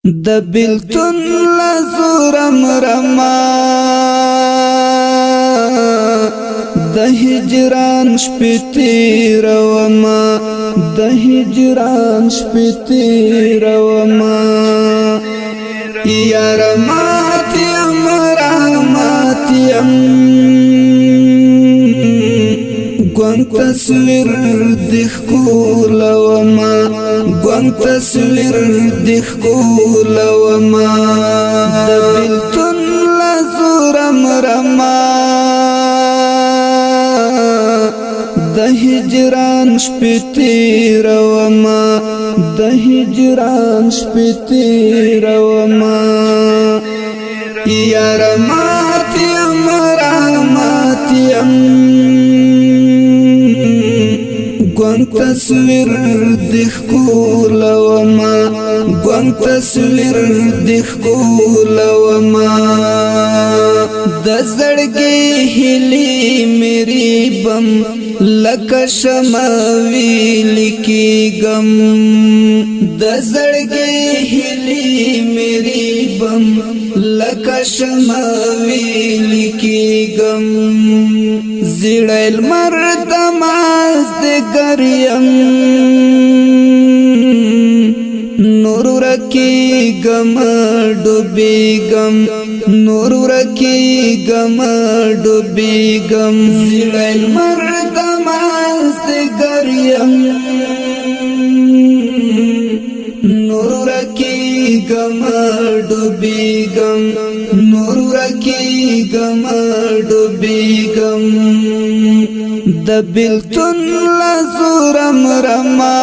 د بلتون لزورم رما، د هجران شپې تیروما، د هجران شپې تیروما۔ یار مات یم، رامات یم، ګوند تصویر د ښکولوما، ګوند تصویر د ښکولوما۔ د بلتون لزورم رما، د هجران شپې تیروما، د هجران شپې تیروما۔ یار مات یم، رامات یم، ګوند تصویر د ښکولوما، ګوند تصویر د ښکولوما۔ د زړګي هلی میری بم، لکه شموي لیکيګم۔ د زړګي هلی میری بم، لکه شموي لیکيګم۔ زړل مرد ماز د ګریم، نور ورکی گم ډوبې گم، نور ورکی گم ډوبې گم۔ زړل مرد ماز د ګریم، نور ورکی گم ډوبې گم، نور ورکی گم ډوبې گم۔ د بلتون لزورم رما،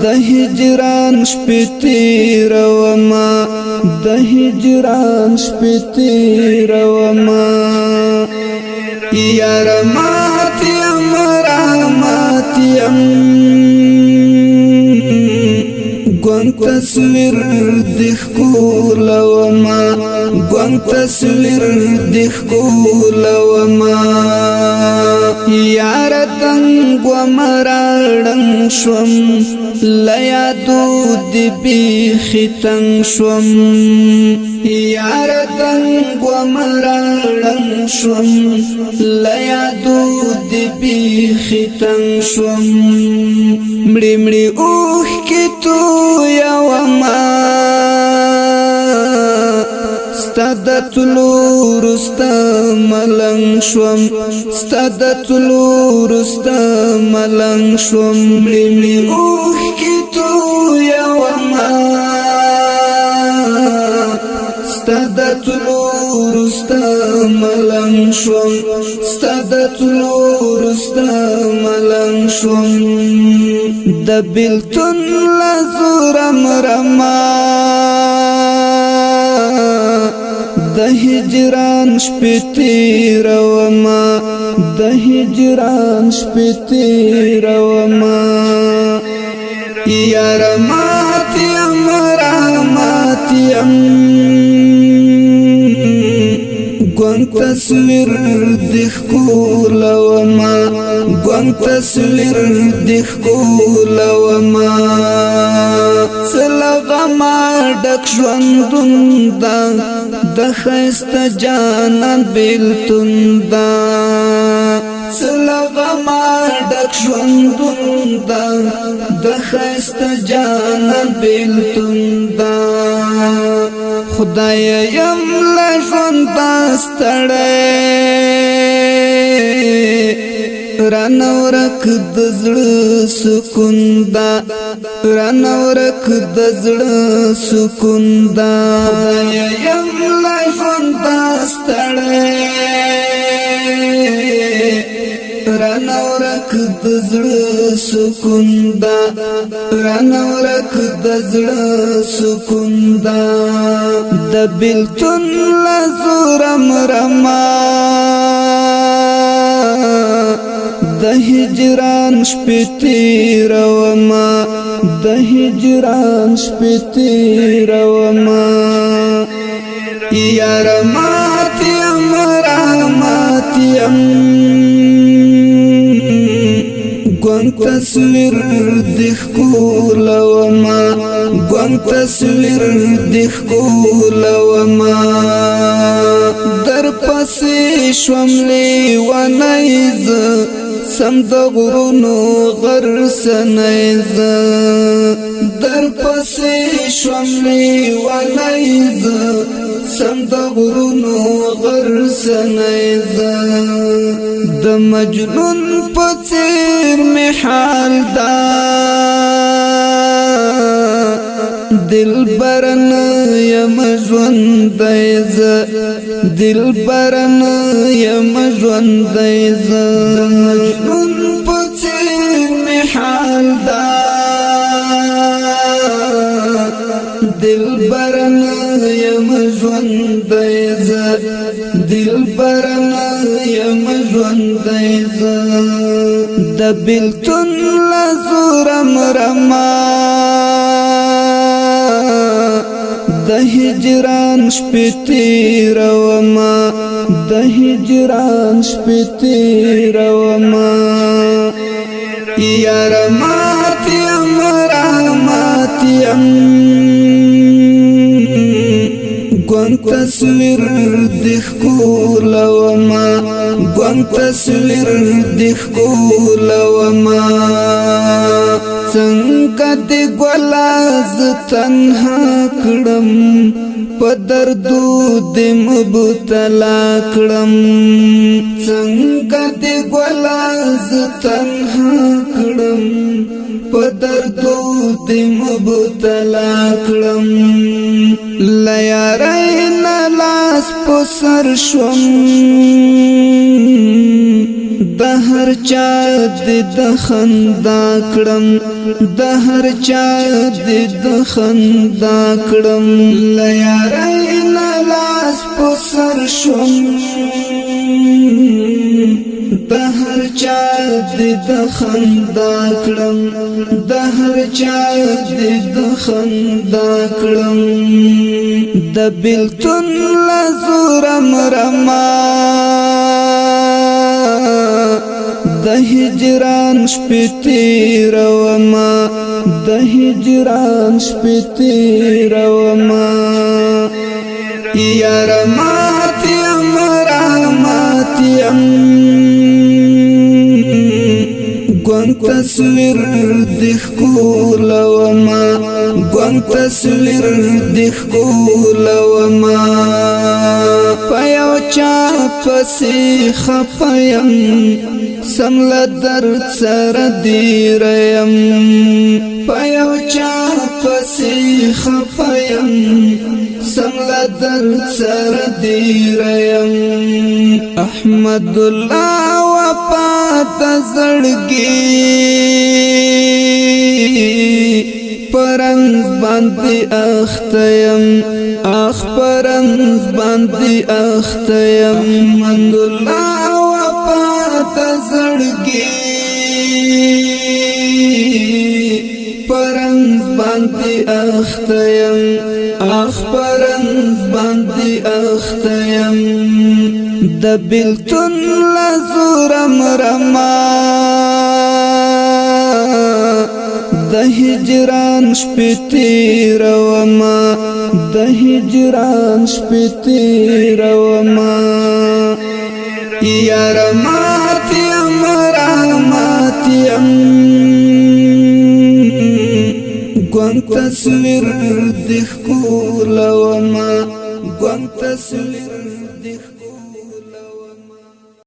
د هجران شپې تیروما، د هجران شپې تیروما۔ یار مات یم، رامات یم، ګوند تصویر د ښکولوما، ګوند تصویر د ښکولوما۔ یار تنگ ومراړنګ شوم، لیادو دی بیخی تنگ شوم۔ یار تنگ ومراړنګ شوم، لیادو دی بیخی تنگ شوم۔ مړی مړی اوخ کی تو یوما، ستا د تلو رستا ملنګ شوم، ستا د تلو رستا ملنګ شوم۔ مړی مړی اوخ کی تو یوما، ستا د تلو رستا ملنګ شوم، ستا د تلو رستا ملنګ شوم۔ د بلتون لزورم رما، د هجران شپې تیروما، د هجران شپې تیروما۔ یار مات یم، رامات یم، ګوند تصویر د ښکولوما، ګوند تصویر د ښکولوما۔ څله غما ډک ژوندون دا، د خسته جانان بیلتون دا۔ څله غما ډک ژوندون دا، د خسته جانان بیلتون دا۔ خدای یم له ژوند ستړی، رانورک د زړه سکون دا، رانورک د زړه سکون دا۔ خدای یم له ژوند ستړی، رانورک د زړه سکون دا، رانورک د زړه سکون دا۔ د بلتون لزورم رما، د هجران شپې تیروما، د هجران شپې تیروما۔ یار مات یم، رامات یم، ګوند تصویر د ښکولوما۔ ګون تصویر د ښکلوما. در پسې شوم لیونی زه، سم د غرونو غر سنې زه. در پسې شوم لیونی زه، سم د غرونو غر سنې زه. د مجنون په څیر می حال دا، دل برن یم ژوند ز، دل برن یم ژوند ز. مجنون په څیر می حال دا، دل برن یم ژوند ز، دل برن یم ژوند ز. د بلتون لزورم رما، د هجران شپې تیروما، د هجران شپې تیروما. یار مات یم، را مات یم، ګون تصویر د ښکلوما، ګون تصویر د ښکلوما. څنګه د ګلاز تنها کړم، په دردو د مبتلا کړم. څنګه د ګلاز تنها کړم، په دردو د مبتلا کړم. لیارای نه لاس په سر شوم، د هر چا د خندا کړم، د هر چا د خندا کړم. لیارای نه لاس په سر شوم، د هر چا د خندا کړم، د هر چا د خندا کړم. د بلتون لزورم رما، د هجران شپې تیروما، د هجران شپې تیروما. یار مات یم، را مات یم، ګون تصویر د ښکلوما، ګون تصویر د ښکلوما. په یو چا پسې خپیم، سم له درد سره دیریم. په یو چا پسې خپیم، سم له درد سره دیریم. احمد الله وفات زړګي پرنګ باندې اختیم، اخ پرنګ باندې اختیم. احمد الله وفات زړګي پرنګ باندې اختیم، اخ پرنګ باندې اختیم. د بلتون لزورم رما، د هجران شپې تیروما، د هجران شپې تیروما. یار مات یم، را مات یم، ګون تصویر د ښکلوما، ګون تصویر د